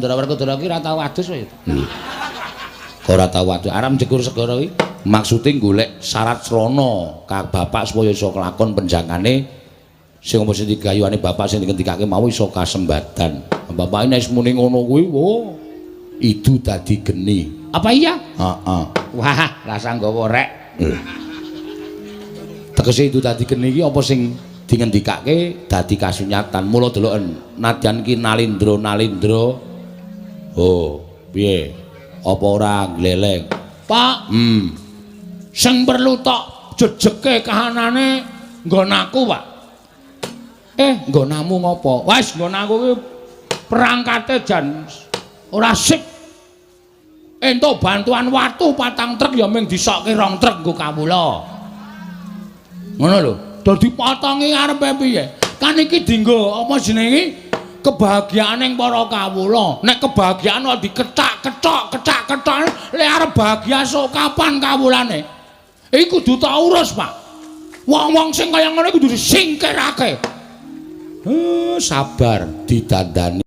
Ndara Werkudara ki ora tau adus kok ya. Ora tau adus. Arep jegur segara ki maksude golek syarat srana ka bapak supaya iso kelakon penjangkane sing apa sing digayuhane bapak sing dingendikake mau iso kasembadan. Bapak nek muni ngono kuwi, oh, idu dadi geni. Apa iya? Heeh. Wah, rasa nggawa rek. Tegese idu dadi geni iki apa sing dingendikake dadi kasunyatan. Mula deloken nadyan ki nalindra-nalindra. Oh, piye? Apa ora gleleng? Pak, Sing perlu tok jejeke kahanane nggon aku, Pak. Eh, nggonamu ngopo? Wes, nggon aku ki perangkate jan ora sip. Entuk bantuan watu patang truk ya mung disokke rong truk nggo kawula. Ngono lho. Dadi potongi arepe piye? Kan iki dienggo apa jenenge? Kebahagiaaning para kawula. Nek kebahagiaan kok dikethak-kethok, kethak-kethok, lek arep bahagia sok kapan kawulane? Iki kudu tak urus, Pak. Wong-wong sing kaya ngono kudu disingkirake. Sabar didandani.